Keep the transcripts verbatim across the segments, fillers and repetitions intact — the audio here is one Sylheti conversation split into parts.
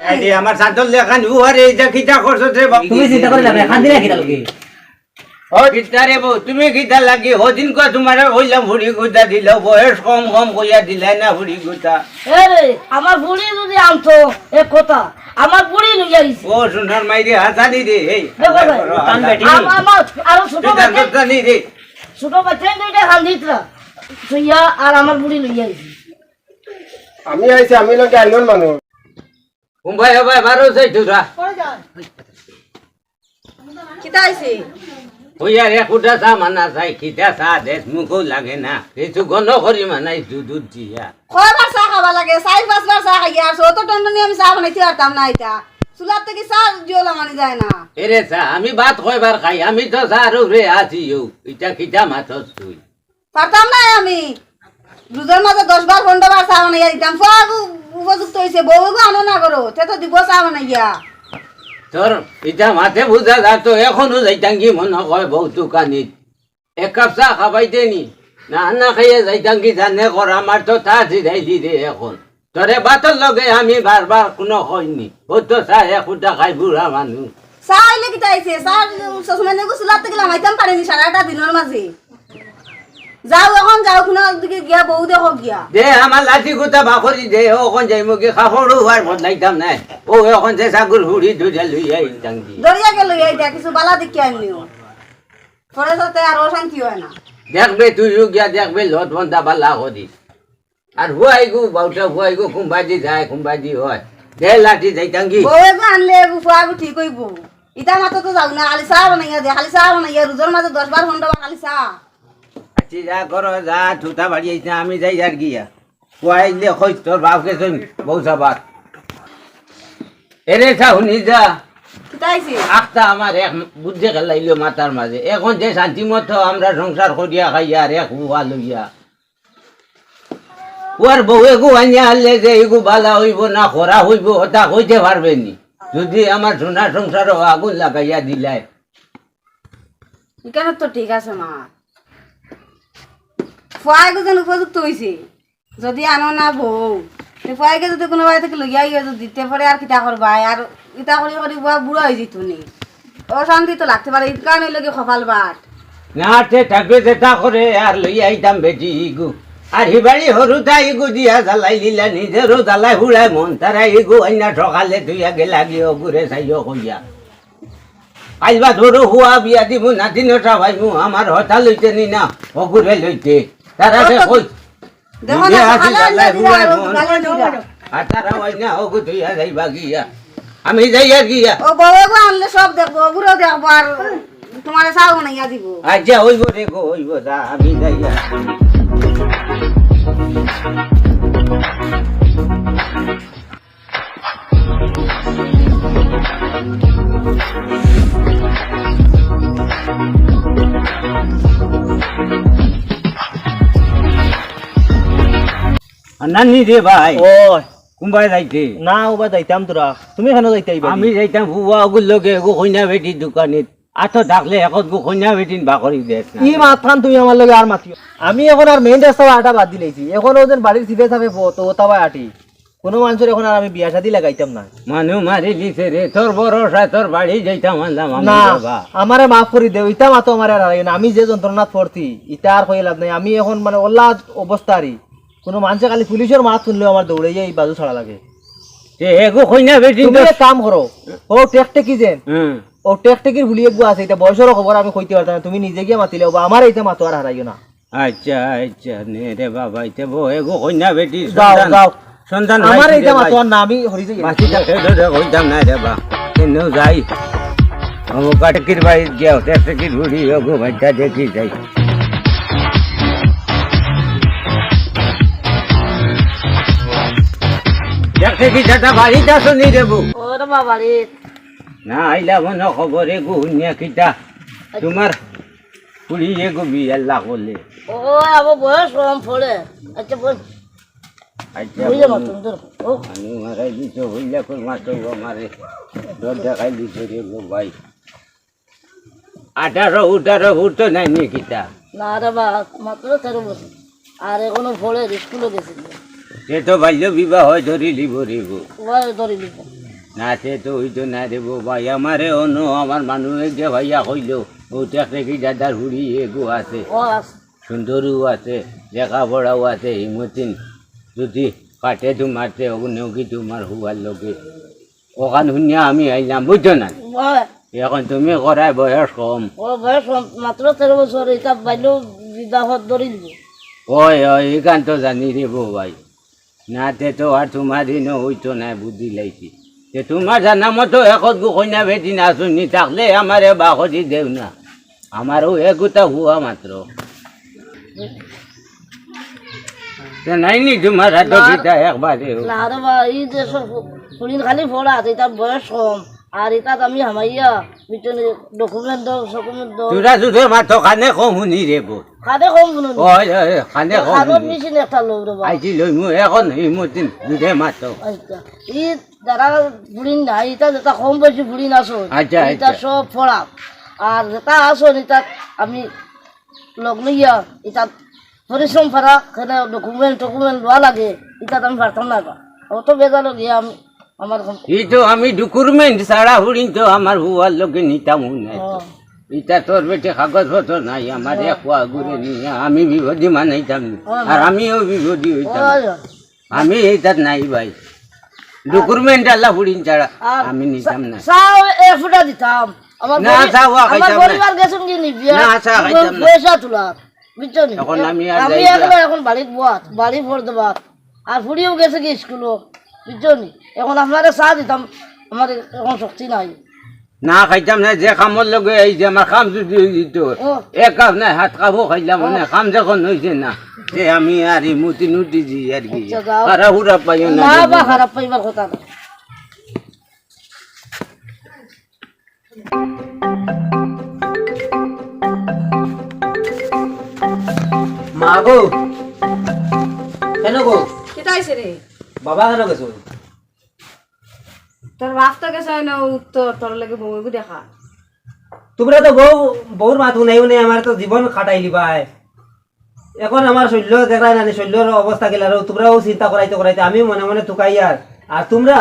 আরে আমার চাদর লেখান উহারে, ইটা কিতা করছো রে বাবা? তুমি চিন্তা করি লাভ নাই, কান্দিরায় কিতা লাগি? কিতা রে বউ, তুমি কিতা লাগি? হদিন কো তুমারে কইলাম ফুড়ি গুতা দিল, বয়স কম কম কইয়া দিলায় না ফুড়ি গুতা। এ রে, আমার ফুড়ি যদি আনতো, এক কথা, আমার ফুড়ি লইয়া আইছি। ও সোনার মাই রে, হাসানি রে, এই। দেখো ভাই, কান বেটি। আম-, আমার আরো ছোট বাচ্চা, হাসানি রে। ছোট বাচ্চা দুইটা কান্দিতরা, শুইয়া আর আমার ফুড়ি লইয়া আইছি। আমি আইছি, আমি লগে আইনর মানুষ। কুম্বাই হবাই বারো চাই তোরা। কিতা আইছে? ওই আর এক উঠা চা মানা চাই, কিতা চা দেশ মুখও লাগে না, কিছু গণ করি মানাই দুধ দুধ দিয়া। কয়বার চা খাবা লাগে? চাইর পাঁচবার চা খাইয়া আর অত টনটনি আমি চা বানাইতে পারতাম না ইতা। চুলার থাকি চা জিও লামানি যায় না। এরে চা, আমি ভাত কয়বার খাই, আমি তো চা আর উপরে আছিও, ইটা কিতা মাতস তুই? পারতাম না আমি। রোজার মাঝে দশ বার, পনেরো বার চা বানাইয়া দিতাম। ফুয়া এগু উপযুক্ত অইছে, বউ এগু আনো না করো, তে তো দিব চা বানাইয়া। তোর ইটা মাতে বুঝা যায় তো, এখনো যাইতাম কি মনে হয় বউ দোকানিত। এক কাপ চা খাবাইতে নি, না, না খাইয়া যাইতাম কি জানে কর, আমার তো তা জিরাইলি রে এখন। তোরে ভাতর লগে আমি বারবার কোনো কইনি, ও তো চা এক উঠা খাই বুড়া মানুষ। চা অইলে কিতা অইছে? চা সসম্যান এগু চুলার থাকি লামাইতাম পারিনি সারাটা দিনর মাঝে। যাও এখন যাও, কোনো দিকে গিয়া বউ দেখো গিয়া। দে আমার লাঠি গুতা বাকরি দে, অখন যাইমু গি কাপড় উহার বদলাইতাম নায়। ও অখন যে ছাগল হুড়ি ধরিয়া লইয়া আইতাম গি। ধরিয়া গেল ইয়া, ইটা কিছু বালা দেখিয়া আনিও। পরে যাতে আর অশান্তি হয় না। দেখবে তুইও গিয়া দেখবে লত বন্ধা বালা করিস। আর ফুয়াইগু, বাউটা ফুয়াইগু, কুম্বাদি যায়, কুম্বাদি হয়। দে লাঠি যাইতাম গি। বউ এগু আনলে এগু ফুয়াগু ঠিক অইবো। ইতা মাতো তো যাও না, খালি চা বানাইয়া দে, খালি চা বানাইয়া, রোজার মাঝে দশ বার, পনেরো বার খালি চা। আচ্ছা, যা করো, যা, তুতা বাড়ি আইস না, আমি যাই আর গিয়া। ফুয়াইলে কইস, তোর বাপকে শুন, বউ সাবার। এরে চা হুনি যা। কিতা অইছে? আখতা আমার এক বুদ্ধি খেলাইলো মাথার মাঝে। এখন যে শান্তি মতো আমরা সংসার করিয়া খাই আর এক ফুয়া লইয়া। ওর বউ এগু আনিয়া আনলে যে এগু বালা অইবো না খরা অইবো, ওটা কইতে পারবে নি। যদি আমার সোনার সংসারও আগুন লাগাইয়া দিলায়। ইখানো তো ঠিক আছে মা। ফুয়াইগু যেন উপযুক্ত অইছে। যদি আনো না বউ, তে ফুয়াইগে যদি কোনো বাড়ি থাকি লইয়া আইও যদি, তে পরে আর কিতা করবায়? আর ইতা করি করি বুয়া বুড়া অইযিতো নি। অশান্তি তো লাগতে পারে, ইকান অইলো গি কপাল বাট। না, তে থাকবে যেটা করে আর লইয়া আইতাম বেটি ইগু। আর হিবাড়ি হরুতা ইগু দিয়া জ্বালাই দিলা, নিজেরও জ্বালাই হুড়ায় মন, তারা ইগু আইনা সকালে তুইয়া গেলা গিয়া অগুরে চাইও কইয়া। আইবা ধরো হুয়া বিয়া দিমু, নাতি নটা পাইমু, আমার হতা লইতে নি না, অগুরে লইতে। তারা রে কই? দেখো না, নিজে হাসি সকালে জ্বালায় আইলে হুড়ায় দিবা, মন। সকালে দিবা। আর তারা ওই না, অগু তুইয়া যাইবা গিয়া। আমি যাই আর গিয়া। ও বউ এগু আনলে সব দেখবো, অগুরেও দেখবো, আর তোমারে চাও বানাইয়া দিব। আচ্ছা, অইবো রে গো, অইবো, যা, আমি যাই আর। নানি রে ভাই। ও। কুম্বায় যাইতে? না, ওবা যাইতাম তোরা। তুমি কেন যাইতাই বা? আমি যাইতাম ফুয়া অগুর লগে, এগু কইনা বেটি দোকানে। আতো ডাকলে একত গু কইনা বেটিন বা করি দেস না। ই মাতখান তুমি আমার লগে আর মাতিও। আমি এখন আর মেইন রাস্তা আটা বাদ দিলাইছি। এখন ও যেন বাড়ির সিধে সাফে পথ, ও তাবায় আটি। কোনো মানুষের এখন আর আমি বিয়া শাদি লাগাইতাম না। মানু মারি দিছে রে, তোর ভরসায় তোর বাড়ি যাইতাম আনলাম আমি না, বাবা। আমারে মাফ করি দেও, ইতা মাতো আমারে আর হারাইও না। আমি যে যন্ত্রণাত পড়ছি, ইতা আর কইয়া লাভ নাই। আমি এখন মানে ওলা অবস্থা আরি। কোনো মানুষে খালি পুলিশের মাত শুনলেও আমার দৌড়াইয়া এই বাজু ছাড়া লাগে। তে এগু কইনা বেটি তুমি তো এক কাম করো, ও টেকটেকি যেন, হুম। ও টেকটেকির বুলি এগু আছে, ইতা বয়সের খবর আমি কইতে পারতাম না, তুমি নিজে গিয়া মাতিলে হবা, আমার ইতা মাতো আর হারাইও না। আচ্ছা, আচ্ছা, নে রে বাবা, ইতে বউ এগু কইনা বেটি যাও, সন্ধান, যাও। সন্ধান আমার পাইছি ইতা রে মাতো ভাই। আর না, আমি হরি যাই। বাঁচি থাকে তো রে, কইতাম না রে বা। কেন যাই? ও কাটকির ভাই গিয়া, টেকটেকির বুলি এগু ভাইটা দেখি যাই। দেখতে কি দাদা বাড়িত আছো নি রে বউ? ওরে বাবা রে। না আইলা মনো খবর এগু হুনিয়া কিতা? তোমার ফুড়ি এগু বিয়া আল্লাহ করলে। ও, আবার বয়স কম পড়ে। আচ্ছা, বল। আচ্ছা, বুঝলে বল। মতন তোর। ও। আমি মারাই দিছো, হইলা কই মাতো আমারে। ডর দেখাই দিছো রে গো ভাই। আঠারো, উঠারো, উঠতো নাই নি কিতা? না রে বা, মাত্র তেরো বছর। আর এখনো পড়ে, স্কুলে গেছে। সে তো বাল্য বিবাহ ধরি লিব রে গো। ওই ধরি লিব। না, তে তো অইতো নায় রে বো ভাই। আমারে অনো আমার মানুষ গিয়া ভাইয়া কইলো, অউ টেকটেকি দাদার হুড়ি এগু আছে, ও আছে। সুন্দরও আছে, লেখাপড়াও আছে, হিমতিন যদি কাটে তুমার তে অগুনেও কি তুমার হুয়ার লগে। অখান হুনিয়া আমি আইলাম, বুঝছো না? অয়। এখন তুমি করায় বয়স কম। ও বয়স কম, মাত্র তেরো বছর, ইতা বাইলেউ বিবাহ ধরিল। অয়, অয়, ইখান তো জানি রে বো ভাই। না, তে তো আর তুমার ইনো অইতো নায়, বুঝি লাইছি। তে তুমার জানা মতো একগু কইনা বেটিন আছইন নি, থাকলে আমারে বার করি দেও না। আমারও এগুতা হুয়া মাত্র। তে নাই নি তুমার হাতো না। কিতা একবারে? না রে বা, ই যে সব ফুড়িন খালি ফড়া আছে, ইতার বয়স কম। আর ইতাত আমি হামাইয়া, বুঝছো নি, document দেও, document দেও। তোরা জুরে মাতো, কানে কম হুনি রে বো। কানে কম হুনো নি? অয়, অয়, কানে কম হুনি। মেশিন একটা লও রে বা। আইছি লইমু, এখন হিমতিন জুরে মাতো। আচ্ছা, ই যারা ফুড়িন নাই, ইতা যেতা কম বয়সী ফুড়িন আছইন, আচ্ছা, ইতা আচ্ছা। সব ফড়া। আর যেতা আছইন, ইতা আমি লগ লইয়া, ইতা পরিশ্রম করা, কেনে document টকুমেন্ট লওয়া লাগে, ইতা তো আমি পারতাম না বা। অত বেজাল গিয়া আমি, আমার এখন ই তো আমি document ছাড়া ফুড়িন তো আমার হুয়ার লগে নিতাম নায় তো। ও। ইতা তোর বেটে কাগজপত্র নাই, আমার ও। এক পুয়া ঘুরে নিয়া আমি বিপদে মানাইতাম নি। ও, আর আমিও বিপদে অইতাম। ও, ও। আমি ইতাত নাই ভাই। document আলা ফুড়িন ছাড়া আর আমি নিতাম না। চা এ ফুটা দিতাম। আমার না, গরিব, চা উয়া আমার খাইতাম না। গরিব আর গেছইন কি নিবিয়া? না, চা খাইতাম না। পয়সা তুলার, বুঝছো নি? এখন আমি আর আমি যাই এখন, না। এখন বাড়িত বওয়াত, বাড়ি ফড় দেবার। আর ফুড়িও গেছে কি স্কুলো, বুঝছো নি? এখন আপনারে চা দিতাম, আমার এখন শক্তি নাই। না, খাইতাম না, যে কামর লগে এই যে আমার কাম যদি অই দিত, ও। এক কাপ নাই, হাত কাপও খাইলাম ও। না, কাম যখন অইছে না, তে আমি আর হিমতিন উঠি যাই আর কি। আচ্ছা, যাও। খারাপ উরাপ পাইও না, না, বা খারাপ পাইবার কথা না। মা গো, কেনে গো? কিতা অইছে রে? বাবা কেনে গেছইন? তোর বাপ তো গেছে অইন উত্তর, তোর লগে বউ এগু দেখা। তুমরা তো বউ, বউর মাত হুনাই হুনাই আমার তো জীবন কাটাইলিবায়। এখন আমার শল্য দেখরায় না নি, শল্যর অবস্থা কিলা রে, তুমরাও চিন্তা করাইতে করাইতে আমি মনে মনে তুকাইয়ার। আর তুমরা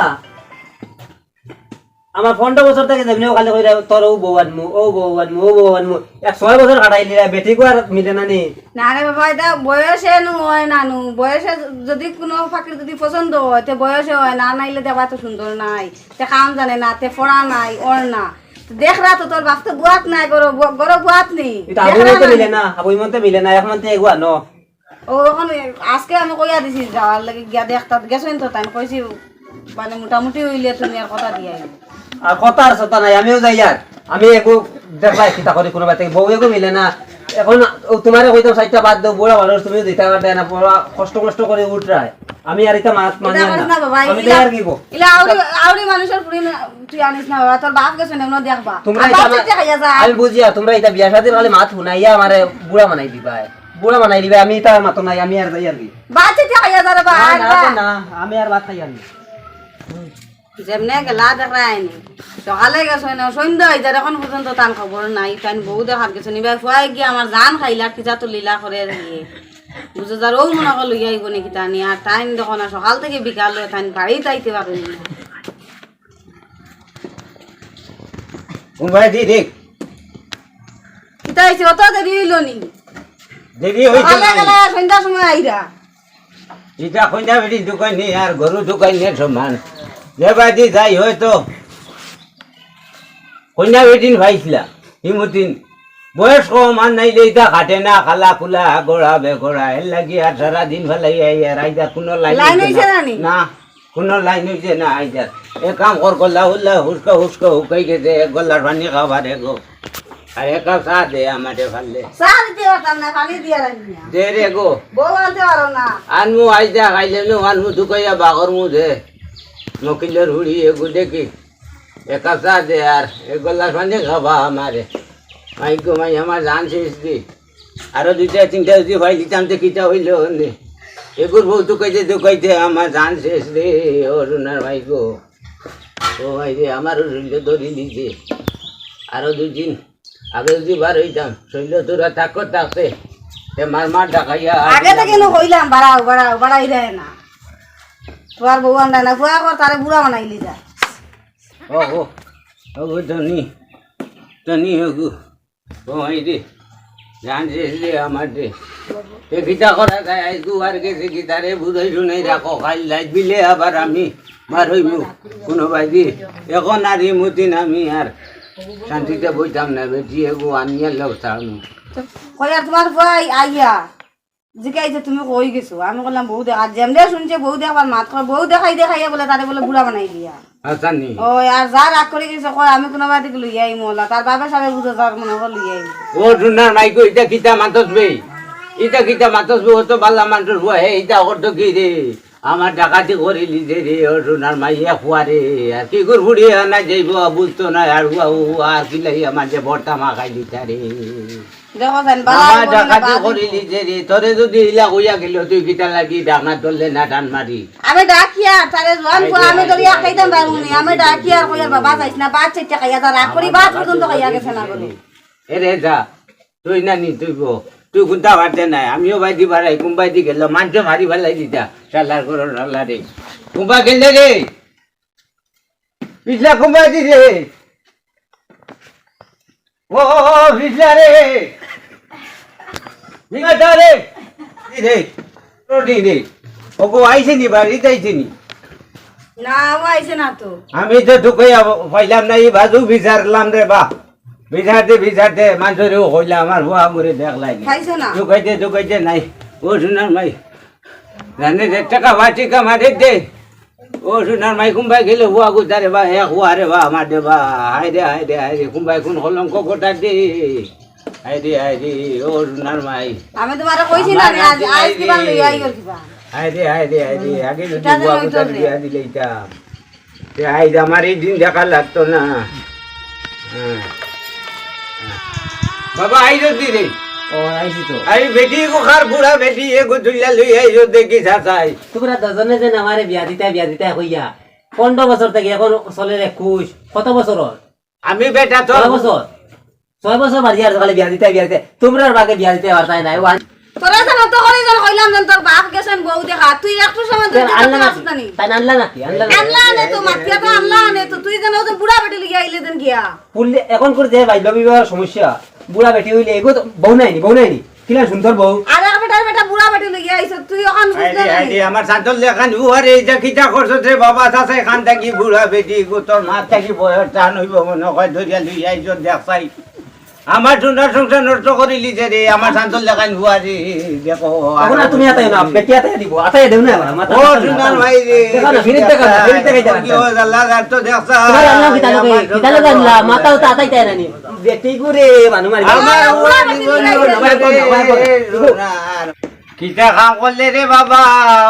আমার পনরো বছর থাকি যেমনে খালি কইরা, "তোর অউ বউ আনমু, অউ বউ আনমু, অউ বউ আনমু।" এক ছয় বছর কাটাইলিরায়, বেটিগু আর মিলে না নি। না রে বাবা, ইতা বয়সে নু অয় না নু। বয়সে যদি কুনু ফাকির যদি পছন্দ অয়, তে বয়সে অয় না, নাইলে দেখবা তো সুন্দর নায়। তে কাম জানে না, তে ফড়া নাই, অর না। তে দেখরা তো তোর বাপ তো বুয়াত নাই, ঘরো বু-, ঘরো বুয়াত নি। ইতা দেখরা আবু মন্তে না মিলে নি। না, আবু মন্তে মিলে না, এক মন্তে এগু আনো। ও, অখন আজকে আমি কইয়া দিছি, যাওয়ার লাগি গিয়া দেখতা, গেছইন তো তাইন কইছি, মানে, মোটামুটি অইলে তুমি আর কথা দিয়া আইও। আর কথার সতা নাই, আমিও যাইয়ার। আমি এগু দেখলাই কিতা করি কুনু বাড়িত বউ এগু মিলে না। এখন ও তুমারে কইতাম, সাইডটা বাদ দেও, বুড়া মানুষ, তুমিও দিতা পারতায় না, বুড়া কষ্ট কষ্ট করি উঠরায়। আমি আর ইতা মাত মানি না। না বাবা, আমি ইলা, আর কি গো? ইলা আউরি, আউরি মানুষর ফুড়ি না, তুই আনিস না বাবা, তোর বাপ গেছে না, দেখবা। তুমরা আর ইতা বাপ আমার, চিঠি খাইয়া যা। আমি বুঝিয়ার, তুমরা ইতা বিয়া শাদির খালি মাত হুনাইয়া আমারে বুড়া বানাই দিবায়। বুড়া বানাই দিবায়, আমি ইতা আর মাতো নাই, আমি আর যাই আর কি। বাদ চিঠি খাইয়া যা রে বা, না, আর না, বা। না, আমি আর ভাত খাইয়ার না। যেমনে গেলা দেখরায় নি। সকালে গেছইন না, সন্ধ্যা অই যার, এখন পর্যন্ত তান খবর নাই। তাইন বউ দেখাত গেছইন, ইবায় ফুয়ায় গিয়া আমার জান খাইলা, কিতা তো লীলা করে আর কি। বুঝো যার, অউ মনে কর লইয়া আইবো নি কিতা নি, আর তাইন দেখো না, সকাল থাকি বিকাল অয়, তাইন বাড়িত আইতে পারইন না। কোন বাড়ি দি দেখ? কিতা অইছে? অত দেরি অইলো নি? দেরি অইছে সকালে না। গেলা, সন্ধ্যার সময় আইরা। ইতা কইনা বেটি ঢুকাই নি আর গরু ঢুকাই নি সমান। যে বাড়ি যাই হয়তো কইনা বেটিন পাইছিলা, হিমুতিন। বয়স কম আর নাইলে ইতা খাটে না, খালা খুলা, গোড়া বেগোড়া, এর লাগি আর সারা দিন ফালাই আই আর আইতা কুনু লাইন লাইন অইছে অইছে না। না নি? না। কুনু লাইন অইছে না আইতার। এক কাম কর, গলা উল্লা হুসকা হুসকা হুকাই গেছে, এক গলার পানি খাবার এগো। আর এক কাপ চা দে আমারে পারলে। চা দিতে পারতাম না, পানি দিয়া রাখবি না। দে রে গো। বউ আনতে পারো না। আনমু আইতা, খাইলে নু আনমু, দুকাইয়া বাগর মু দে। মকিলর হুড়ি এগু দেখি। এক কাপ চা দে আর এক গলার পানি খাবা আমারে। মাই গো মাই, আমার জান শেষ দি। আরো দুইটা তিনটা যদি পাইলিতাম তে কিতা অইলো নে। এগুর বউ ঢুকাইতে ঢুকাইতে আমার জান শেষ রে, ও রুনার ভাই গো। ও ভাই রে, আমারও শরীরে ধরি দিছে। আরো দুই দিন আগে যদি বার অইতাম, শরীরে তোরা থাকো থাকতে, তে মার মার ডাকাইয়া আগে থাকি নু কইলাম, বাড়াও, বাড়াও, বাড়াই দেয় না। তুমার বউ আনরা না, ফুয়া কর, তারে বুড়া বানাইলি যা। ও, ও, ও গো, ধনী, ধনী, ও গো। ও, এই রে, জান রে, রে, আমার রে। এ কিতা করা যায়, আইজ দুয়ার গেছে কিতা রে, বুঝাই শুনাই রাখো, খাইল লাইট বিলে আবার আমি বার হইমু, কোনো বাইদি, এখন আর এই মতিন আমি আর শান্তিতে বইতাম না, বেটি এগু আনিয়া লগ থাকমু। কই আর তোমার ভাই আইয়া, জিকাইছে তুমি কই গেছো? আমি কইলাম, "বউ দেখা।" যেমনে শুনছে বউ দেখবার মাত কয়, বউ দেখাই দেখাইয়া বলে তারে বলে বুড়া বানাই দিয়া। আচ্ছা নি। ওই আর যা রাগ করে গেছে, কয়, "আমি কোনো বাড়ি থেকে লইয়া আইমু ওলা।" তার বাবা সাবে বুঝে যার মনে হয় লইয়া আইমু। ও সোনার মাইকো, ইটা কিতা মাতস বে? ইটা কিতা মাতস বে? ও তো বালা মানুষর বুয়া, হে ইটা করতো কি রে? আমার ডাকাতি করিলি যে রে, ও সোনার মাই, এক ফুয়া রে। আর কি কর ফুড়ি আনা যাইব, বুঝতো না, আর হুয়া, হুয়া, আর কি লাই আমার যে বর্তা মা খাই দিতা রে। দেখো যেন, বালা আমার বলে না, ডাকাতি বালা করিলি যে রে, তোরে যদি ইলা কইয়া গেল, তুই কিতা লাগি ডাক না ধরলে না টান মারি? আমি ডাকি আর তারে জোয়ান আই কো, দে, আমি আই ধরি দে, আর খাইতাম আই দে, পারবো নি। আই আমি দে, ডাকি আর কই আর বাবা যাইস না, বাদ চাইতে খাইয়া যা, রাগ করি আমার বাদ ডাকাতি পর্যন্ত খাইয়া করিলি গেছে না যে বলে। রে। এ রে যা, তুই না নি, তুই বো, তুই কোনটা পারতে নাই, আমিও বাইদি বাড়াই, কোন বাইদি গেল, মানছে মারি ফেলাই দিতা, শালার করো শালা রে। কোনবা গেলে রে? পিছলা কোনবা দি রে? ও, ও, ও, পিছলা রে। নিমা দা রে। দি রে। রোডি রে। ওগো আইছে নি বাড়িত আইছে নি? না, ও আইছে না তো। আমি তো ঢুকাইয়া পাইলাম না, এই বাজু বিচারলাম রে বা। বিচারতে, বিচারতে, মানষরেও কইলাম, আমার ফুয়া মুরে দেখলাই নি। খাইছে না? ঢুকাইতে, ঢুকাইতে নাই। ও সোনার মাই। জানে রে, টাকা বাটি কামারে দে। ও সোনার মাই কুম্বাই গেলে হুয়া গুতারে বা, হে হুয়া রে বা, আমার দে বা, হায় রে, হায় রে, হায় রে, কুম্বাই কোন কলঙ্ক গোটা দে। হায় রে, হায় রে, ও সোনার মাই। আমি তোমারে কইছি না আমার রে, আজ, রাজি আজ নাই কিবা রে। লইয়া আইও কিবা। হায় রে, হায় রে, হায় রে, আগে যদি এটা তো হুয়া নয় গুতারে চলবে। বিয়া দিলে ইতাম। তে আইজ আমার এই দিন দেখা লাগতো না। হ্যাঁ। বাবা, আইজ দি রে। ও, আইছি তো। আই বেটি গো, কার বুড়া বেটি, এগো তুইলা লই আইজ দেখি চাচাই। তোমরা দুজনে যে আমারে বিয়া দিতা, বিয়া দিতা কইয়া, পনেরো বছর থাকি এখন চলের একুশ, কত বছর ওর? আমি বেটা তো কত বছর? ছয় বছর বাড়ি আর খালি বিয়া দিতে, বিয়া দিতে। তোমরা আর বাকে বিয়া দিতে পারতাই না। ও আন- তোরা তো নত করে যেন কইলাম যেন তোর বাপ গেছেন বউ দেখা। তুই একটু সময় ধরে আনলা দেখতে নাকি? পারছিস না নি? তাই আনলা নাকি? আনলা নাকি? আনলা আনে তো, মাতিয়া তো আনলা আনে তো। তুই যেন ওদের বুড়া বেটি লইয়া আইলে দেন গিয়া। পুললে এখন করে যে বাল্য বিবাহর সমস্যা, বুড়া বেটি হইলে এগো তো বউ নাইনি, বউ নাইনি। কিলা সুন্দর বউ। আর এক বেটার বেটা বুড়া বেটি লইয়া আইছ, তুই ওখান বুঝতে আইরে, নাই। আইরে, আমার সান্তর লেখান উহারে, এই যে কিতা করছত রে বাবা, চাচা এখান থাকি বুড়া বেটি, গো তোর মা থাকি বয়স টান হইব মনে হয়, ধরিয়া লইয়া আইছ, দেখ চাই। আমার সোনার সংসার নষ্ট করিলি যে রে, আমার শান্তর লেখান বুয়া রে, দেখো। তখন আর তুমি আতাই না, বেটি আতাই দিব, আতাই দেও না, আমার মাথা ও নষ্ট সোনার না। ভাই রে, দেখো না, ফিরিত দেখো না, ফিরিত দেখাই দেখো না। কি হয়, আল্লাহ, আর তো দেখছা। তোমার আল্লাহ কিতা লোকে, আমার কিতা লোকে আল্লাহ, মাথাও তো আতাই দেয় না নি। বেটি গুরে, মানু মারি। আমার আমার বুয়া জীবন জীবন নষ্ট নষ্ট করে করে দিল। দিল। কিতা কাম করলে রে বাবা,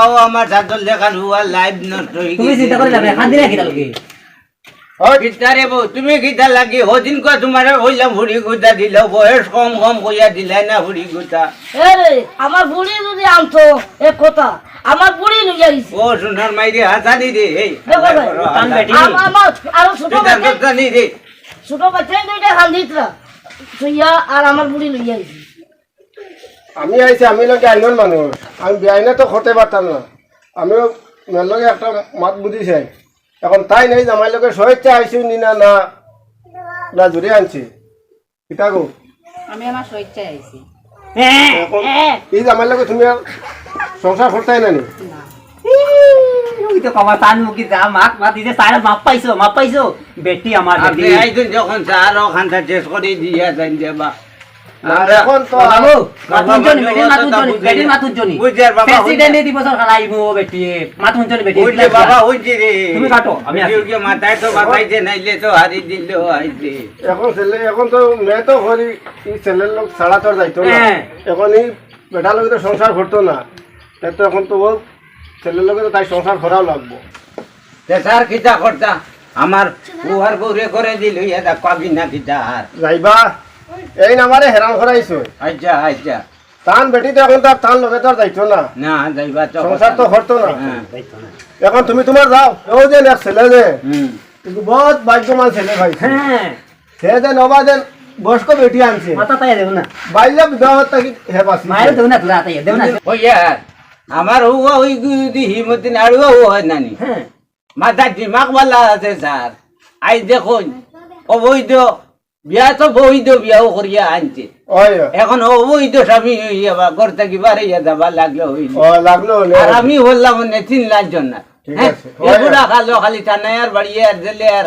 ও আমার শান্তর লেখান বুয়া লাইফ নষ্ট হয়ে তুমি চিন্তা করে যাবে, হাত দিলে কিতা লোকে। ও কিতা রে বউ, তুমি কিতা লাগি? হদিন কো তোমারে কইলাম ফুড়ি গুতা দিল, বয়স কম কম কইয়া দিলাই না ফুড়ি গুতা। এ রে, আমার ফুড়ি যদি আনতো, এক কথা, আমার ফুড়ি লইয়া আইছি। ও সোনার মাই রে, হাসানি রে, এই। দেখো ভাই, আমার, আমার ছোট বাচ্চা, হাসানি রে। ছোট বাচ্চা দুইটা কান্দিতরা, শুইয়া আর আমার ফুড়ি লইয়া আইছি। আমি আইছি, আমি লোকে আইনর মানুষ, আমি বিয়াইনা তো করতে পারতাম না। আমিও মেয়ের লগে একটা মাত বুঝি চাই। এখন তাই নাই, জামাই লোকে স্বেচ্ছা আইসি নি না, না, না জুড়ে আনছি। কিতা গো? আমি আমার স্বেচ্ছায় আইছি। এখন এই জামাই লোকে তুমি আর সংসার করতাই না নি? না। ওই তো কমা তান মুখে যা মাত মাত দিছে, সারা মাপ পাইছো, মাপ পাইছো। বেটি আমার আপনি বেটি। আইছেন যখন স্যার ওখানটা শেষ করে দিয়া যান যে বা। আর এখন তো বাবু, মাতুন জনি, বেটির মাতুন জনি, বেটির মাতুন জনি। বুঝছি আর বাবা, প্রেসিডেন্ট এই দিবসর খালাই মো বেটি, মাতুন জনি বেটি। বুঝছি বাবা, বুঝছি রে। তুমি কাটো, আমি আসি। ওকে মাথায় তো বাতাইছে, নাইলে তো হারি দিল আইছে। এখন ছেলে, এখন তো মেয়ে তো করি, এই ছেলের লোক ছাড়া তো আর যাইতো না। হ্যাঁ। এখন এই বেটার লগে তো সংসার করতো না। তে তো এখন তো ও ছেলের লগে তো তাই সংসার করাও লাগবো। তে স্যার কিতা করতা? আমার উহার বউরে করে দিল, ইয়া দা কবি না কিতা আর। যাইবা? এই না আমারে হেরান করাইছো। আচ্ছা, আচ্ছা। তান বেটি তো এখন তার, তার লগে তো আর যাইতো না। না, যাইবা তো সংসার কথা তো না। করতো না। হ্যাঁ। এখন তুমি তোমার যাও, ও যে এক ছেলে যে, হুম। কিন্তু বহুত ভাগ্যবান ছেলে ভাই। হ্যাঁ। সে যে নবা যে বয়স্ক বেটি আনছে। মাথা তাই দেব না। বাইরে বিবাহ থাকি হে পাসি। মায়ের দেব না, তোরা তাই দেব না। ওই ইয়া, আমার ও ওই গুদি হিমতি নাড়ুয়া ও হয় নানি। হ্যাঁ। মাথা দিমাগ বালা আছে স্যার। আইজ দেখইন, অবৈধ বিয়া তো বৈধ বিয়াও করিয়া আনছে। অয়, অয়। এখন অবৈধ স্বামী অইয়া বা ঘর থাকি বারইয়া যাবা লাগলো অইলে। অয়, লাগলো অইলে। আর আমি বললাম, "অনে তিন লাখ জন না।" ঠিক আছে। অয়, অয়। বুড়া খালো খালি থানায় আর বাড়িয়ে আর জেলে আর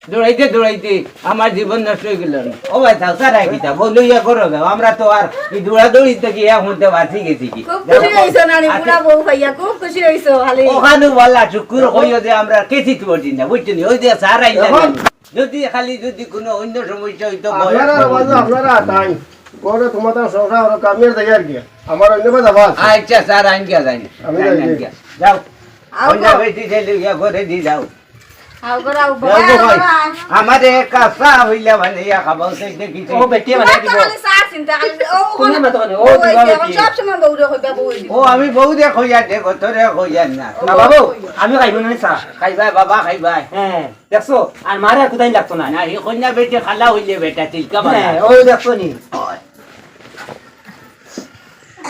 দৌড়াইতে দৌড়াইতে আমার জীবন নষ্ট অইগেলো না। ও ভাই, থাও, সারাই কিতা, বউ লইয়া করো যাও। আমরা তো আর এই দৌড়াদৌড়ি থাকি এক মুহূর্তে বাঁচি গেছি কি। খুব খুশি অইছো নানি, আর বুড়া বউ পাইয়া খুব খুশি অইছো খালি। ওখানে বলা শুকুর কইও যে আমরা কেছি তুয়ার দিন না, বুঝছো নি? ওই যে সারাই এখন যদি খালি যদি কোনো অন্য সমস্যা অইতো, আপনারা আওয়াজ, আপনারা তাই করে তোমার তার সংসার হলো কামিয়ে যাই আর কি। আমার অন্য কথা বাস। আচ্ছা, স্যার, আইন গিয়া যাইন। আমি যাই। যাও। আও অন্য গো। বেটি ছেলে ইয়া করে দি যাও। আও গো, আও গো। যাও গো ভাই। আমারে কাঁচা হইলে মানে ইয়া খাবাও, সেই দেখি সেই। ও বেটি মানে দিব। খালি চা চিন্তা, খালি ও কোন ওখানে, মাথা মানে? ও ও এই দিবা যে বেটি। এখন সব সময় বউরে কইবা, বউ দিব। ও আমি বউরে কইয়া দে গো, তোরে কইয়া না। না বাবু, আমি খাইব না চা। খাইবায় বাবা, খাইবায়। হ্যাঁ, দেখছো? আর মারে আর কোথায় লাগতো না। না, এই কন্যা বেটি খালা হইলে বেটা, চিলকা বালা। হ্যাঁ, ও দেখছো নি?